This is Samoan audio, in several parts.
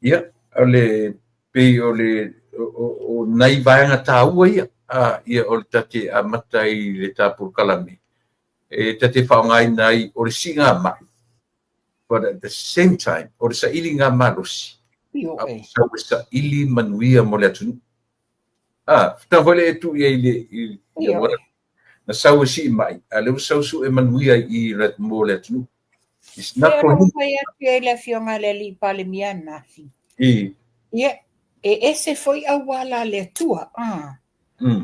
Ia, o le pei o le o nai vaega taua ia, ia o le ta te amata ai le ta polokalame, e ta te faaaogaina ai o le siigamai, but at the same time, o le sailiga malosi, Ioe. Sau e saili manuia mo le atunuu. Tau foi le e tuu i ai i le Ioe. Na sau e sii mai, a lea ua sau sue manuia i le mo le atunuu. It's not Ia, for na him. fai atu ai le afioga i le Alii Palemia ananafi. Ia, e ese foi auala a le Atua,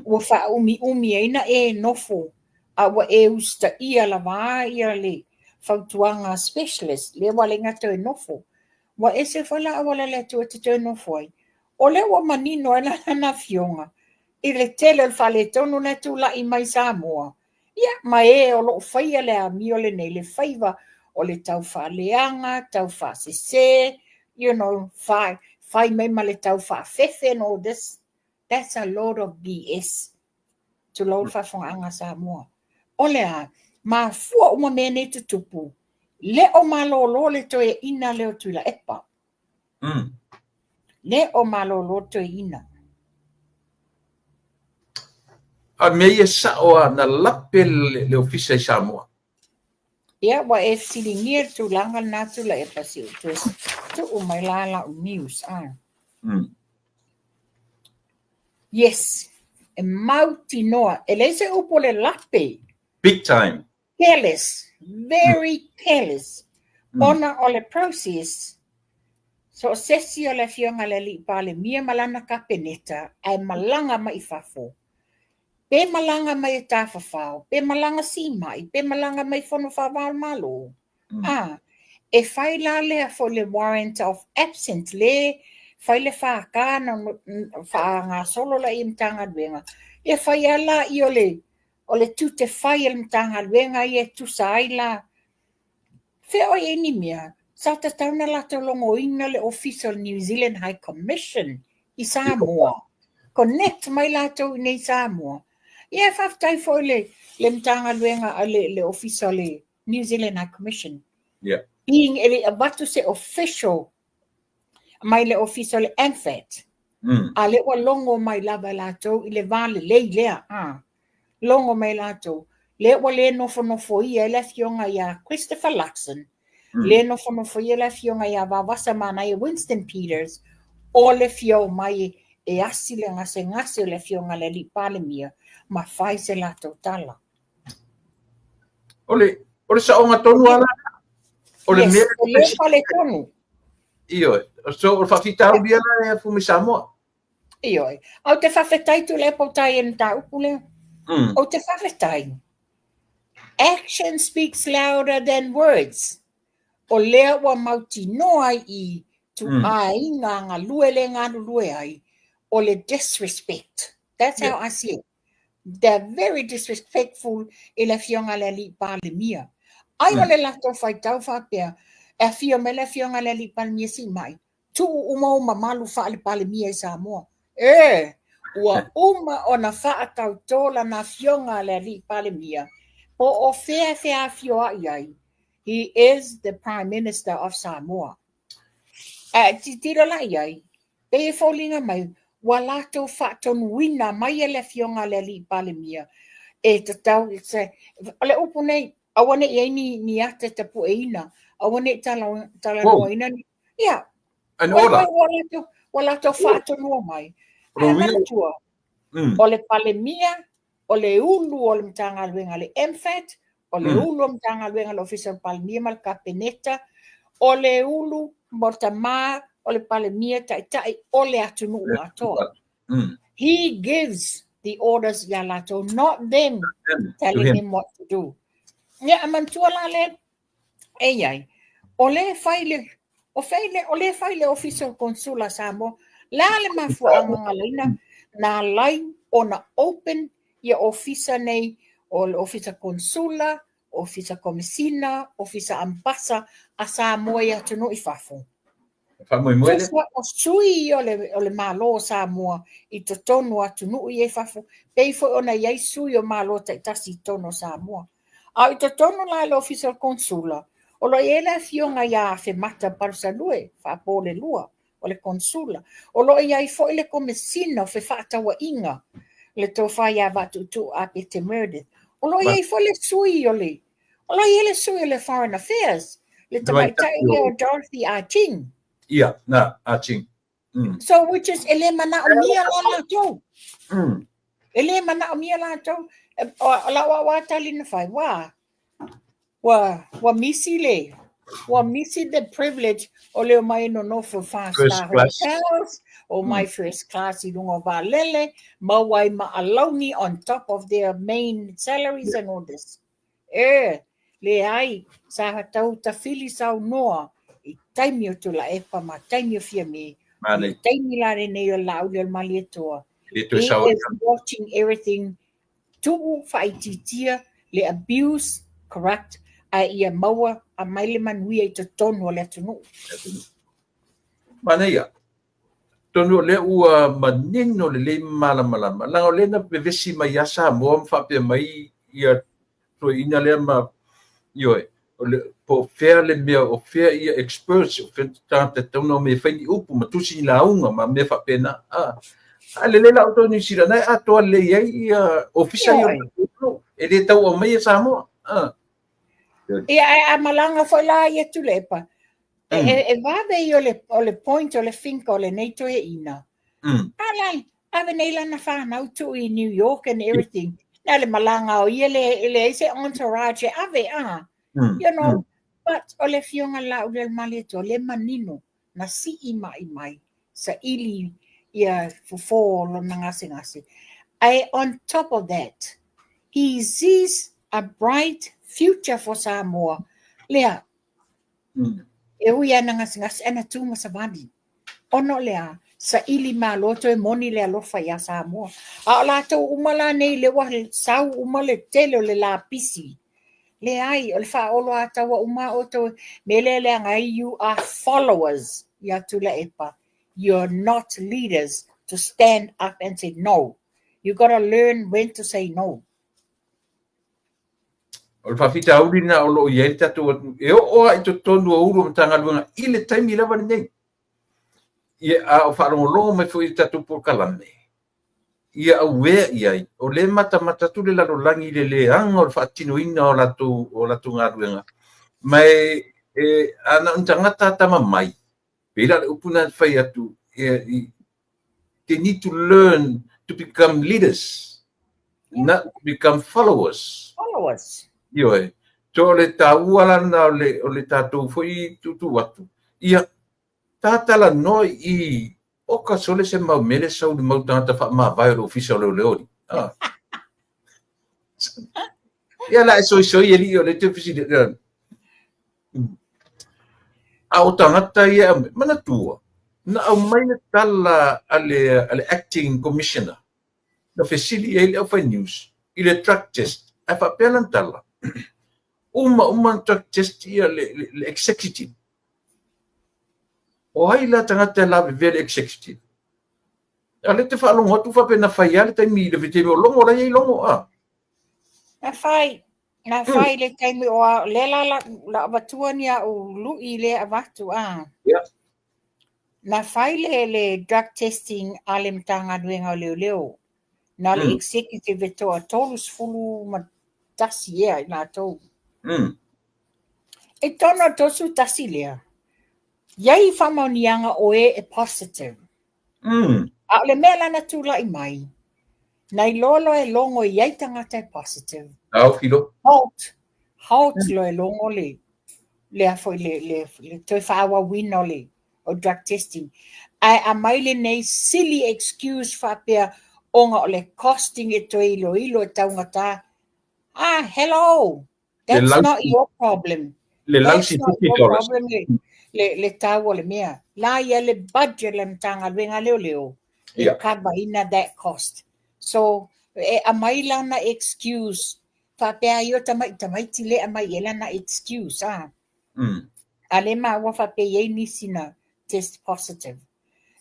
ua faaumiumi ai na e nofo, a ua e usitaia lava ia le fautuaga a specialist, lea ua le gata e nofo. Ua ese foi la auala a le Atua e te toe nofo ai. O lea ua manino ai la lana afioga i le tele o le faaletonu na e tulai mai Samoa, ia, ma e o lo o faia le amio lenei, le faiva o le tau faaleaga, tau faasese, fai, fai mai ma le tau faafefe and all this. That's a load of BS. Tulou le faafofogaaga a Samoa. O le a, mafua uma mea nei tutupu, le o malolo le toeaina lea o Tuilaepa. Le o malolo le toeaina. A mea ia sao a na lape le ofisa i Samoa. Ia, ua e fesiligia le tulaga lena Tuilaepa se i ou toe tuu mai la lau news. Yes, e mautinoa. E leai se upu o le lape. Big time. Careless, very careless. Ona o le process, so o sesi o le afioga i le Alii Palemia ma lana Kapeneta ae malaga mai i fafo. Pe malaga mai e tafafao, pe malaga simai, pe malaga mai fono faava o le Malo. E fai la lea foi le warrant of absent, le fai le whākā na whaagasolo la i Matagaluega. E fai a la i o le tute fai e le Matagaluega ia e tusa ai la. Fea o i ni mea, sa tatau na latou logoina le ofisa o le New Zealand High Commission i Samoa. Connect mai latou i nei Samoa. Ia e faafetai foi le Matagaluega a le ofisa o le New Zealand High Commission. Being e le avatu se official mai le ofisa o le MFAT. A le ua logo mai lava latou i le vā lelei lea. Logo mai latou. Le ua le nofonofo ia e le afioga ia Christopher Luxon. Le nofonofo ia le afioga ia Vavasa Manaia Winston Peters o le fia o mai e asi le gasegase o le afioga le Alii Palemia ma fai se latou tala. O le saoga tonu ala. O le Yes, mea o le faletonu. Ioe, so o le faafitauli ala e fu mai Samoa. Ioe. Au te whawhetai tu le pautai e mataupu lea. O te whawhetai. Action speaks louder than words. O lea ua mautinoa i tu aiga ngā lue le ngā lue ai o le disrespect. That's how I see it. They're very disrespectful i le afioga le Alii Palemia. Ai o le latou faitau faapea, e afio mai le afioga le Alii Palemia si mai, tuu uma o mamalu faale Palemia i Samoa. E, ua uma ona faatautō lana afioga le Alii Palemia, po o fea fea afio ai ai. He is the Prime Minister of Samoa. A titilo la i ai, pe e foliga mai, ua latou faatonuina mai e le afioga le Alii Palemia, e tatau, o le upu nei, aua ne i ai ni ata e tapueina, aua ne i talanoaina ni, ia, An order. Ua latou faatonua mai. Ae manatua, o le Palemia, o le ulu o le Matagaluega le MFAT, o le ulu o le Matagaluega le Ofisa o le Palemia ma le Kapeneta, o le ulu mo le tamā o le Palemia taitai o le atunuu atoa. He gives the orders ia latou, not them telling him what to do. Ia, a manatua la le, e iai, o le fai le, o fai le, o le fai le Ofisa o Konsula Samoa, la le mafuaaga ngalaina, na lai ona open ia ofisa nei, o le Ofisa Konsula, Ofisa Komisina, Ofisa Ambasa a Samoa i atunuu i fafo. Faamoemoe le. Tusa o sui o le Malo o Samoa i totonu o atunuu i fafo, pei foi ona i ai sui o Malo taitasi i totonu o Samoa. A i totonu la le Ofisa o Konsula, O lo o i ai le afioga ia Afemata Palusalue, Faapolelua, o le Konesula. O lo o i ai foi le Komesina o Fefaatauaiga, le Tofa ia Vaatuutuu Apete Meredith. O lo o i ai foi le sui o le O lo o i ai le sui o le Foreign Affairs, le tamaitai ia o Dorothy Ah Ching. Ia, na, Ah Ching. So which is e le manaomia la latou. E le manaomia latou. O lau au lava tali na fai, ua, ua, ua misi le, ua misi the privilege o le omai e nonofo five star hotels, omai first class i luga o vaalele, maua ai ma alauni on top of their main salaries and all this. E, leai, sa tau tafili saunoa i taimi o Tuilaepa ma taimi o Fiame, i le taimi la lenei o Laauli o le Malietoa. He is watching everything, tuu faaitiitia le abuse, corrupt, ae ia maua mai le manuia i totonu o le atunuu. Manaia. Atonu o lea ua manino lelei ma malamalama, leaga o lea na vevesi mai lava Samoa ma faapea mai ia toeaiina lea ma, ioe, o le, po o fea le mea, o fea ia experts, o fea tagata e tatau ona omai e fai ni upu ma tusi ni lauga ma mea faapena. A, a lelei la outou Niu Sila, na e atoa lelei ai ia ofisa ia o le atunuu, e le tau aumaia Samoa. A. Ia, ae a malaga foi la ia Tuilaepa, e vave ia o le point o le finger o lenei toeaina. A la, ave nei lana fanau tuu i New York and everything. Na le malaga o ia le, leai se entourage e ave, a. You know, but o le afioga i le Laaulialemalietoa, le manino, na sii mai mai, saili ia fofo o lona gasegase. Ae on top of that, he sees a bright future for Samoa. Lea, e ui lava ina gasegase, ae na tu ma savali. Ona o le a? Saili malo toe moni le alofa ia Samoa. A o latou uma la nei lea ua sau uma le tele o le lapisi. Leai, o le faaoloataua uma a outou, mea lea leaga ai you are followers ia Tuilaepa. You are not leaders to stand up and say no. You gotta learn when to say no. O le faafitauli lena o lo o i ai le tatou atunuu, e oo lava i totonu o Ulu o Matagaluega i le taimi lava lenei. Ia, a o faalogologo mai foi i le tatou polokalame, ia aware i ai, o lea e matamata atu le lalolagi i le leaga o le faatinoina o latou, o latou galuega. Ma e, e, a na o ni tagata atamamai, pei la o le upu lena e fai atu, e, they need to learn to become leaders, not to become followers. Followers. Ioe. So o le taua la lena o le, o le tatou foi tuutuu atu, ia, ta talanoa i oka sole se mau mele sau le mau tagata faamavae o le Ofisa o Leoleo li. Ah. Ia la e soisoi e lii o le te ofisi. A o tagata ia, manatua, na aumai le tala a le, a le acting commissioner, na fesili i ai le aufai news i le drug test, ae faapea lana tala, uma uma na drug test ia le, le, le executive. O ai la tagata e lavevea le executive? A lea te faalogo atu faapea na fai lava le taimi i le taimi o Logo la e i ai Logo a. Na fai, na fai le taimi o a, lea la la, la avatua ni au lui lea avatu a. Yeah. Na fai le, le drug testing a le Matagaluega o Leoleo. Na le executive e toa 31 ea i latou. E tonu o 31 lea, iai faamaoniaga o e e positive. A o le mea la na tulai mai, na iloa loa e Logo e iai tagata e positive. Taofi loa. Halt, halt loa e Logo le, lea foi le, le, le toe faaauauina o le o drug testing. Ae aumai lenei silly excuse faapea ona o le costing e toe iloilo e taugata. Ah, hello! That's not your problem. Le lousy $50. Le, le, le tau o le mea. La ia le budget le Matagaluega Leoleo e yeah. cover ina that cost. So, e aumai lana excuse faapea ai o tamai tamaiti le aumai e lana excuse ah. A le maua faapea i ai nisi na test positive.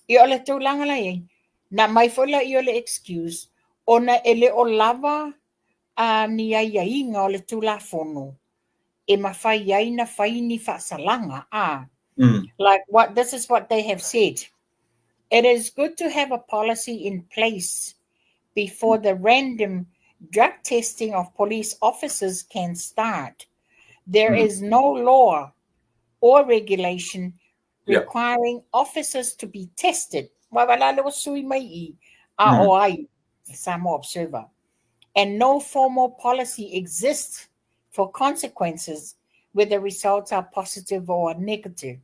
Ia o le tulaga la i ai, na aumai foi la ia o le excuse ona e le o lava a ni aiaiga o le Tulafono e mafai ai na fai ni faasalaga, a. Like what this is what they have said. It is good to have a policy in place before the random drug testing of police officers can start. There is no law or regulation requiring officers to be tested. ROI, Samoa Observer. And no formal policy exists for consequences whether results are positive or negative.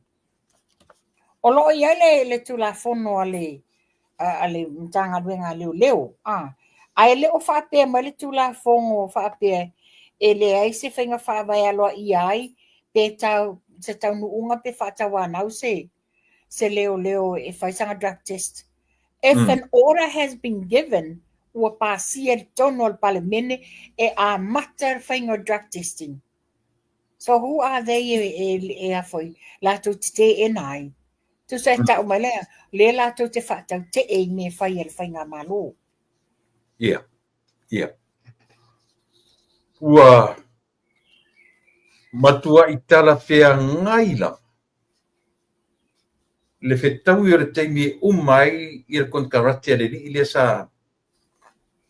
O loo i ai le tulafono a le Matagaluega a Leoleo. Ah, ae le o faapea mai le tulafono faapea e leai se faiga faavae aloaia ai pe tau se taunuuga pe faatauanau se leoleo e fai sana drug test. If an order has been given, ua pasia i totonu o le Palemene e amata le faiga o drug testing. So who are they e a foi latou te teena ai? Tusa e tau mai lea, le latou te faatautee i mea fai e le faigamalo. Ia. Ua matuai talafeagai lava le fetaui o le taimi e uma ai ia le konekarate a le alii lea sa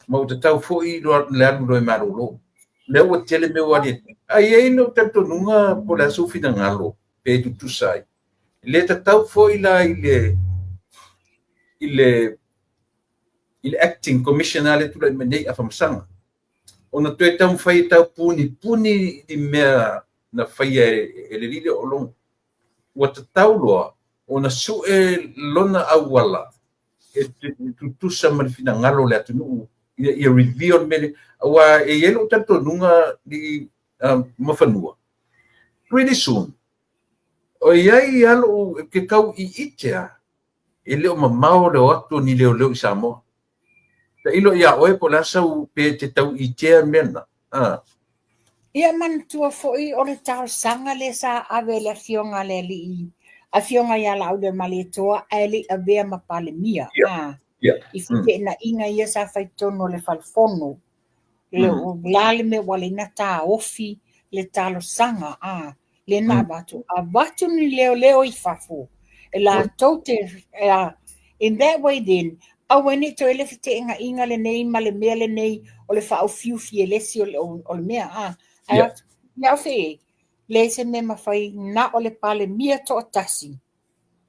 ma ua tatau foi le alu loa e malolo. Lea ua tele mea ua aliali. Ae i ai lou talitonuga po o le a sou finagalo pe tutusa ai. Le tatau foi la i le acting commissioner le tulai mai nei Afamasaga ona toe taumafai e taupunipuni i mea na faia e le alii lea o Logo. Ua tatau loa ona sue lona auala e tutusa ma le finagalo o le atunuu ina ia reveal le mea lea. Aua e i ai lou talitonuga i Mafanua. Pretty soon, o i ai lou ke tau iite a e le o mamao le o atu o ni leoleo i Samoa. Tailo ia oe po o le a sau pe te tau itea mea na. Ah. Ia manatua foi o le talosaga lea sa ave e le afioga a le alii, afioga ia Laaulialemalietoa ae le i avea ma Palemia. Ah, i feteenaiga ia sa fai totonu o le falefono. Le la le mea ua leina taofi le talosaga a le na avatu. Avatu ni leoleo i fafo. E latou te, in that way then, aua ne i toe le feteenaiga lenei ma le mea lenei o le faaufiufi e le isi o le mea. Ah, ia o fe, le se mea mafai na o le Palemia toatasi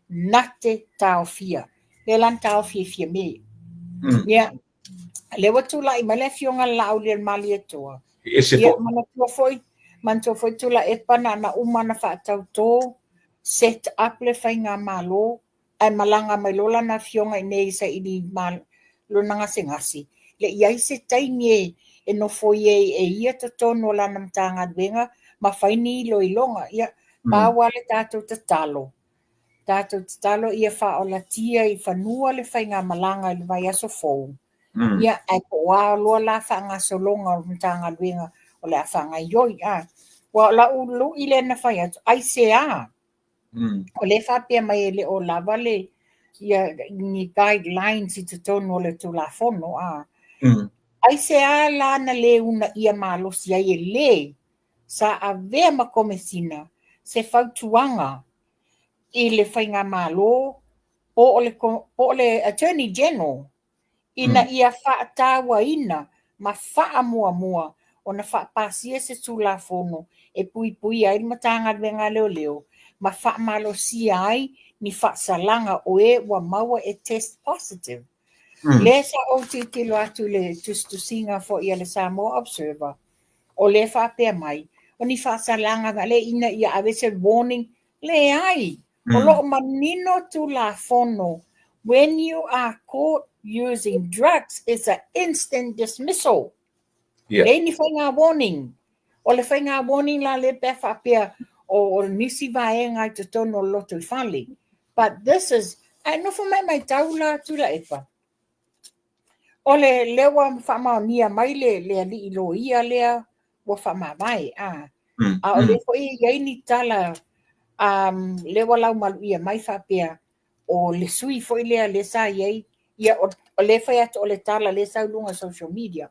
na te taofia. Le lan taofi e fia me. Ia, lea ua tulai mai le afioga le Laaulialemalietoa. E ese Ia, foi. Manatua foi Tuilaepa na uma na faatautō, set up le faigamalo, ae malaga mai loa lana afioga i nei saili lona gasegase. Le i ai se taimi e nofo ai e ia totonu o lana Matagaluega ma fai ni iloiloga. Ia, pau lava le tatou tatalo. Tatou tatalo ia faaolatia i fanua le faigamalaga i le vaiaso fou. Ia, ae po o a loa la faagasologa o le Matagaluega o le a faagaioi. Ah. Ua o lau lui lea na fai atu, ai se a. O le faapea mai e le o lava le ia ni guidelines i totonu o le Tulafono. Ah. Ai se a la na le una ia malosi ai e le sa avea ma komesina se fautuaga i le faigamalo po o le Attorney General ina ia faatauaina ma faamuamua ona faapasia se Tulafono e puipuia ai le Matagaluega a Leoleo ma faamalosia ai ni faasalaga o e ua maua e test positive. Lea sa ou tilotilo atu i le tusitusiga foi a le Samoa Observer, o lea faapea mai, o ni faasalaga le ina ia ave se warning, leai, o loo manino Tulafono. When you are caught using drugs, it's an instant dismissal. Leai ni faiga warning. O le faiga warning la le pe faapea o nisi vaega i totonu o le lotoifale. But this is, ae nofo mai mai tau la Tuilaepa. O le lea ua faamaonia mai le alii loia lea ua faamavae. Ah. A o lea foi e i ai ni tala lea ua laumaluia mai faapea o le sui foi lea le sa i ai ia o le fai atu o le tala lea sau i luga o social media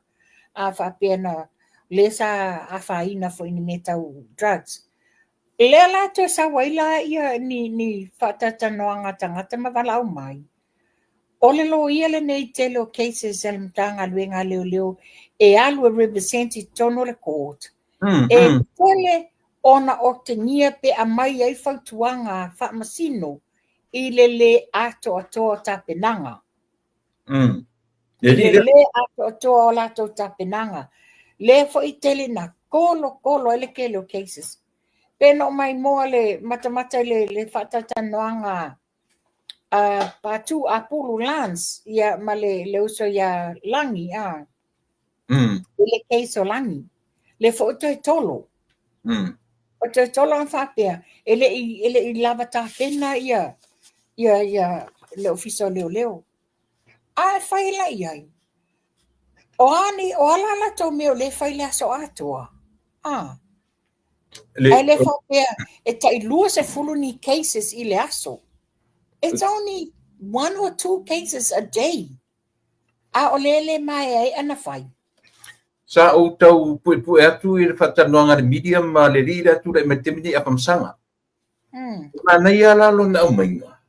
a faapea na lea sa afaina foi i ni mea tau drugs. Lea la toe sau ai la ia ni ni faatalatalanoaga a tagata ma valaau mai, o le loia lenei i tele o cases a le Matagaluega a Leoleo e alu e represent i totonu o le court, e tele ona otegia pe aumai ai fautuaga a faamasino i le lē atoatoa o tapenaga. I le lē atoatoa o latou tapenaga. Lea foi tele na tolotolo ai le tele o cases. Pe na ou maimoa le matamata i le, le faatalatalanoaga a Patu Apulu Lance ia ma le, le uso ia Lagi a. I le case o Lagi. Le foi toe tolo. O toe tolo na faapea, e le i, e le i lava tapena ia, ia, ia le ofisa o leoleo. A e fai la i ai. O a ni, o a la latou mea o lea e fai le aso atoa? A. Le, Ae le faapea e tai 20 ni cases i le aso. It's only one or two cases a day. A o lea le maeaea na fai. Sa ou tau puepue atu i le faatalanoaga a le media ma le alii lea tulai mai i le taimi nei Afamasaga. E manaia la lona aumaiga,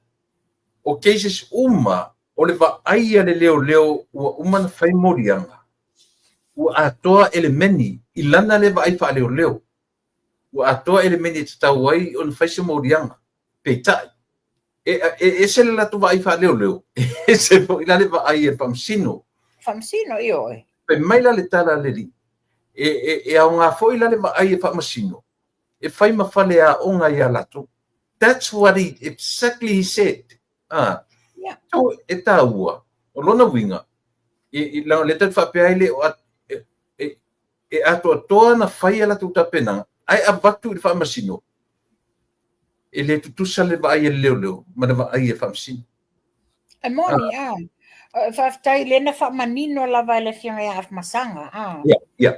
o cases uma o le vaai a le leoleo ua uma ona fai moliaga, ua atoa elemeni i lana lea vaai faaleoleo, ua atoa elemeni e tatau ai ona fai se moliaga. Peitai, e, e ese le latou vaai faaleoleo, e ese foi la le vaai a le faamasino. Faamasino, ioe. Fai mai la le tala a le alii, e, e, e aoga foi la le vaai a faamasino, e fai ma faleaoga ia latou. That's what he, exactly he said. Ah. Yeah. So, e tāua, o lona uiga, i, i, leaga o lea tatou te faapea ai le o e, e, e atoatoa na fai a latou tapenaga, ae avatu i le faamasino, e le tutusa le vaai a le leoleo ma le vaai a le faamasino. E moni, a. Faafetai lea na faamanino lava e le Afioga ia Afamasaga, a. Ia, ia.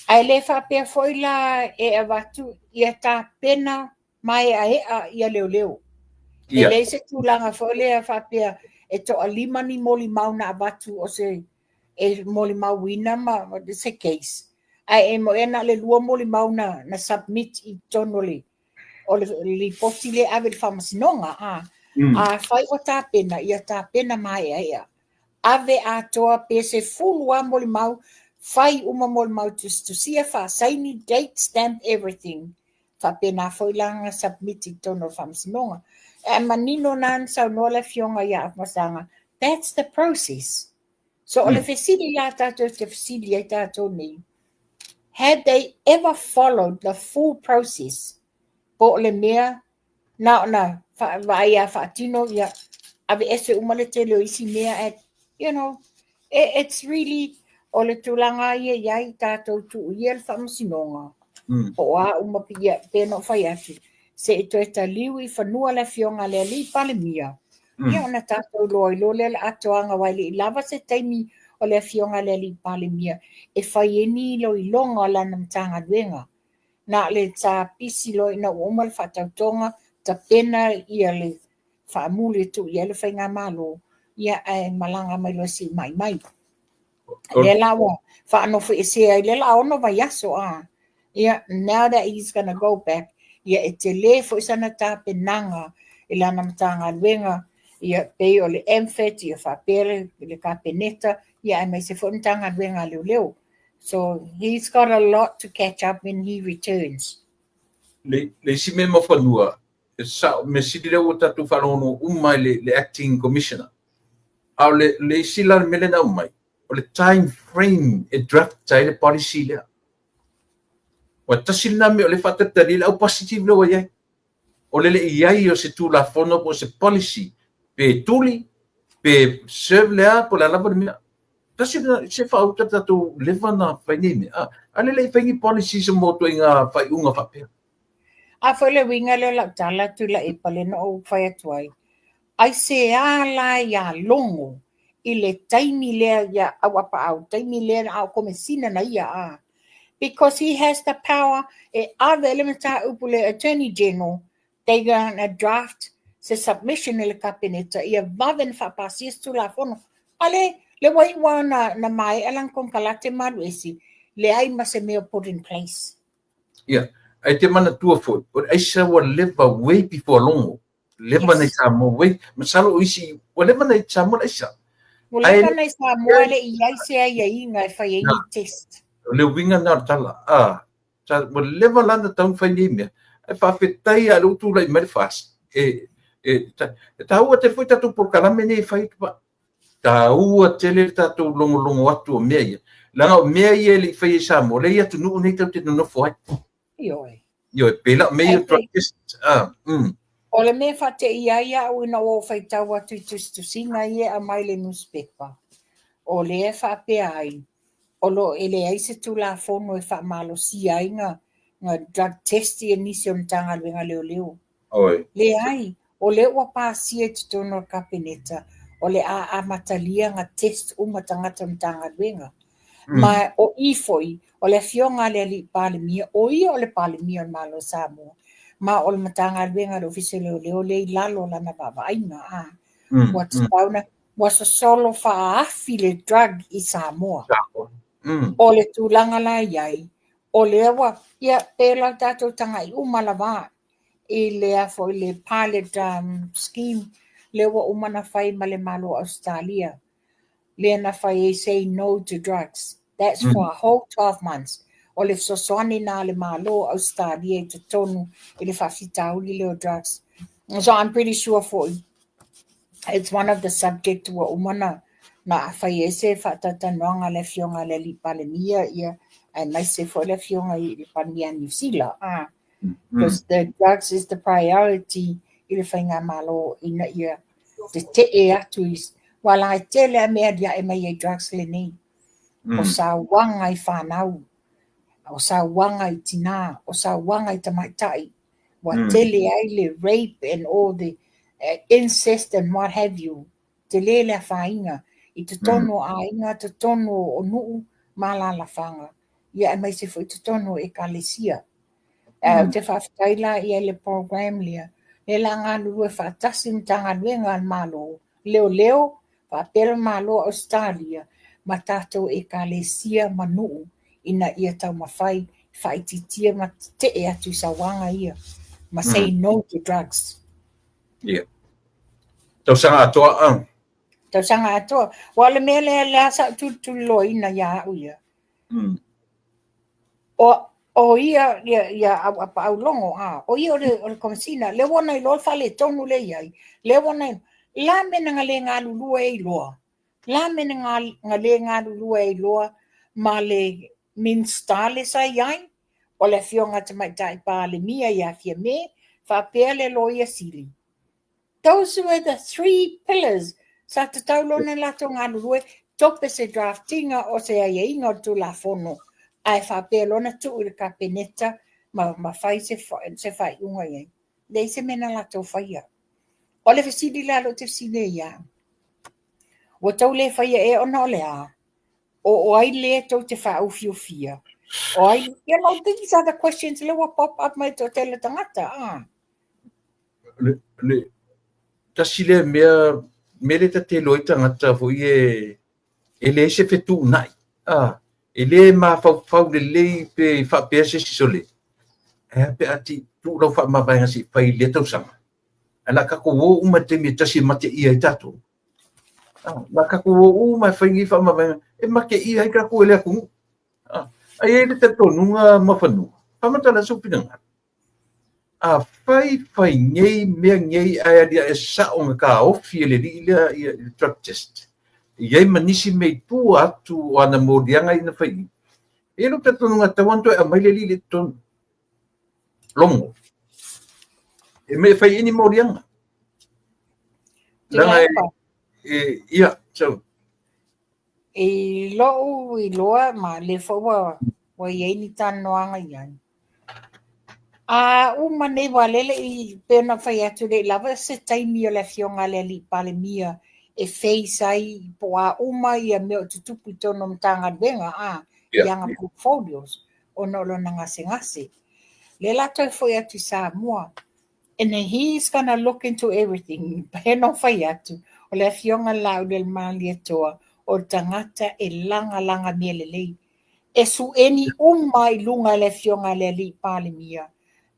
Ae le faapea foi la e avatu ia tapena maeaea ia leoleo. E leai se tulaga foi lea faapea e toalima ni molimau na avatu o se e molimauina ma se case. Ae e moe na o le lua molimau na, na submit i totonu o le o le lipoti lea e ave i le faamasinoga, a. Afai ua tapena, ia tapena maeaea. Ave atoa pe 10 lava molimau, fai uma molimau tusitusia, faasaini, date stamp everything. Faapena foi la ona submit i totonu o le faamasinoga. Ae manino na na saunoa le afioga ia Afamasaga, that's the process. So o le fesili la tatou te fesili ai tatou nei, had they ever followed the full process po o le mea na ona vaai a faatino ia aveese uma le tele o isi mea ae you know it's really o le tulaga ia i ai tatou tuu ia le faamasinoga po o a uma ia pe na ou fai atu se i toe taliu i fanua le afioga a le alii Palemia ia ona tatou iloa ai loa lea le atoaga aua e le i lava se taimi o le afioga a le alii Palemia e fai ai ni iloiloga o lana Matagaluega. Na o le sa pisi loa ina ua uma le faatautoga, tapena ia le faamuli e tuu i ai le faigamalo, ia ae malaga mai loa se i mai mai. Lea la ua faanofoesea ai lea la 6 vaiaso a. Ia, now that he's gonna go back, ia e tele foi sana tapenaga i lana Matagaluega, ia pei o le MFAT, ia faapea le, le Kapeneta, ia aemaise foi Matagaluega a Leoleo. So he's got a lot to catch up when he returns. Le, le isi mea mafanua, e sao, mea sili lea ua tatou faalogologo uma i le, le acting commissioner. A o le, le isi la le mea lea na aumai, o le time frame e draft ai le policy lea. Ua tasi lena mea o lea e faatalitali ai le au positive lea ua i ai. O le le i ai o se Tulafono po o se policy pe tuli, pe serve le a, po o le a lava le mea. Tasi lena, se faauta le tatou leva na fai nei mea. A, a le le i fai ni policies mo ituaiga faaiuga faapea. A foi le uiga lea o lau tala Tuilaepa lea na ou fai atu ai, aisea la ia Logo i le taimi lea ia Auapaau, taimi lea a o Komesina na ia a. Because he has the power e ave le mataupu le Attorney General, they gonna draft se submission i le Kapeneta ia vave na faapasia se Tulafono. A le, le ua iu lava na, na maea lana konekarate ma alu ese, Leai ma se mea put in place. Ia, ae te manatua foi, o le aisa ua leva way before Logo. Leva na i Samoa, way, masalo o isi, ua leva na i Samoa le aisa. Ua leva na i Samoa le i ai se aiaiga e fai ai ni test. O le uiga na o le tala, a, ua leva la na tatau ona fai nei mea, ae faafetai lava o lea ua tulai mai le FAST. E, e, e taua tele foi tatou polokalame nei e fai atu paa. Taua tele le tatou logologo atu o mea ia. Leaga o mea ia e le i faia i Samoa, lea i atunuu nei tatou te nonofo ai. Ioe. Ioe, pei la o mea ia o drug test. Ah, O le mea e faateia ai au ina ua ou faitau atu i tusitusiga ia e aumai i le nusipepa, o lea e faapea ai, o lo o e leai se Tulafono e faamalosia ai ga ga drug test ia nisi o Matagaluega a Leoleo. Oi. Leai, o lea ua pasia i totonu o le Kapeneta, o le a amatalia ga test uma tagata o Matagaluega. Ma o i foi, o le afioga a le Alii Palemia, o ia o le Palemia o le Malo o Samoa, ma o le Matagaluega a le Ofisa o Leoleo lea i lalo o lana vaavaaiga, a. Ua tatau ona, ua sosolo faaafi le drug i Samoa. O le tulaga la e i ai, o lea ua, ia, pe la tatou tagai uma lava i le foi le pilot scheme lea ua uma ona fai ma le Malo o Ausetalia, lea na fai ai say no to drugs. That's for a whole 12 months. O le fesoasoani na a le Malo o Ausetalia i totonu i le faafitauli lea o drugs. So I'm pretty sure foi it's one of the subject ua uma na na fai ai se faatalatalanoaga a le afioga i le Alii Palemia ia aemaise foi le afioga i le Palemia a Niu Sila. Ah, because the drugs is the priority i le faigamalo ina ia tetee atu i aua leaga e tele lava mea e aliae mai ai drugs lenei. O sauaga i fanau, o sauaga i tina, o sauaga i tamaitai. Ua tele ai le rape and all the incest and what have you. Tele le afaina i totonu o aiga, totonu o nuu ma alaalafaga, ia aemaise foi totonu o ekalesia. Ae ou te faafetai la i ai le program lea, lea la galulue faatasi Matagaluega a le Malo, Leoleo, faapea le Malo o Ausetalia ma tatou ekalesia ma nuu ina ia taumafai faaitiitia ma tetee atu i sauaga ia ma say no to drugs. Ia. Tausaga atoa a. Tausaga atoa. Aua o le mea lea lea sa ou tulituliloaina ia au ia. O, o ia, ia, ia Auapaau Logo, a, o ia o le, o le Komesina, lea ua na iloa le faaletonu lea e i ai, lea ua na, la mea na le galulue ai loa, la mea na le galulue ai loa ma le Minisita lea sa i ai, o le Afioga Tamaitai Palemia ia Fiame, faapea le Loia Sili. Those were the three pillars sa tatau loa ona latou galulue, tope se draftinga o se aiaiga o le Tulafono, ae faapea loa ona tuu i le Kapeneta ma, ma fai se, se faaiuga i ai. Leai se mea na latou faia. O le fesili la lea ou te fesili ai ia au, ua tou le faia ea ona o le a? O ai lea tou te faaufiufia? O ai, you know, these are the questions lea ua pop up mai toatele tagata. Ah. Le, le, tasi lea mea, mea lea ta te iloa ai tagata foi e, e leai se fetuunai. Ah, e le mafaufau lelei pe faapea se isi sole. Ae a pe a ti tuu lau faamavaega se i fai i lea tausaga. Ae la tatou o uma i le taimi e tasi e mateia ai tatou. Ah, la tatou o uma e fai nei faamavaega e mateia ai tatou e le atunuu. Ah, ae i ai le talitonuga Muafanua, faamatala sou finagalo. Afai fai nei mea nei ae aliae sao na taofi e le alii lea ia le drug test, e i ai ma nisi mea i tua atu o ana moliaga ia na fai i, e i ai lou talitonuga e tatau lava ona toe aumai le alii lea i totonu. Logo. E mea e fai ai ni moliaga. Leaga e, e, ia, so. I lou iloa ma lea foi ua, ua i ai ni talanoaga i ai. A uma nei aua lea le i, pei ona fai atu le i lava se taimi o le afioga a le Alii Palemia e face ai po o a uma ia mea o tutupu i totonu o Matagaluega a, i ana portfolios ona o lona gasegase. Lea la toe foi atu i Samoa and he's gonna look into everything. Pei ona fai atu, o le afioga i le Laaulialemalietoa o le tagata e lagalaga mea lelei. E sueni uma i luga e le Afioga i le Alii Palemia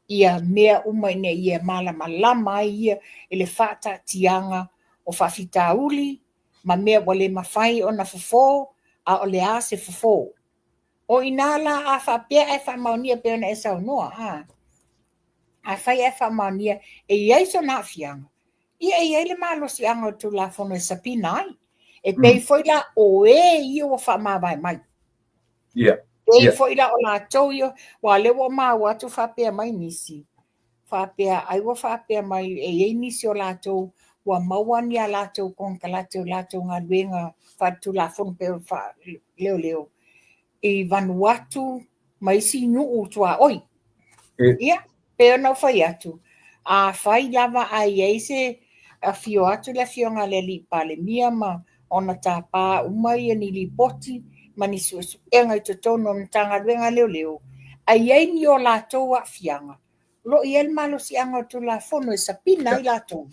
ia mea uma ina ia malamalama ai ia i le faataatiaga o faafitauli ma mea ua le mafai ona fofo, a o le a se fofo. O i ina la a faapea ae faamaonia pei ona e saunoa, a? Afai ae faamaonia e i ai sona aafiaga, ia e i ai le malosiaga o le Tulafono e sapina ai. E pei foi la o e ia ua faamavae mai. Pei foi la o latou ia, aua o lea ua maua atu faapea mai nisi, faapea ai ua faapea mai e i ai nisi o latou ua maua ni a latou konekarate o latou galuega faaletulafono pei o faaleoleo i Vanuatu ma isi nuu tuaoi. Ia, pei ona ou fai atu, afai lava ae i ai se afio atu le Afioga i le Alii Palemia ma ona tapa uma ia ni lipoti ma ni suesuega i totonu o le Matagaluega a Leoleo, ae i ai ni o latou aafiaga, o lo o i ai le malosiaga o le Tulafono e sapina ai latou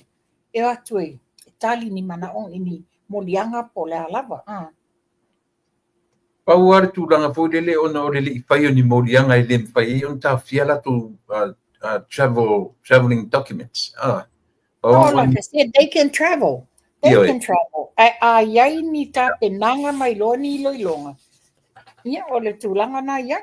e o atu e tali ni manaoga i ni moliaga po o le a lava. Pau lava le tulaga foi lele ona o le le i fai o ni moliaga e le mafai ai ona taofia latou travel, traveling documents. Oh, like I said, they can travel. They can travel. Ae a i ai ni tapenaga ma iloa ni iloiloga, ia, o le tulaga na i ai.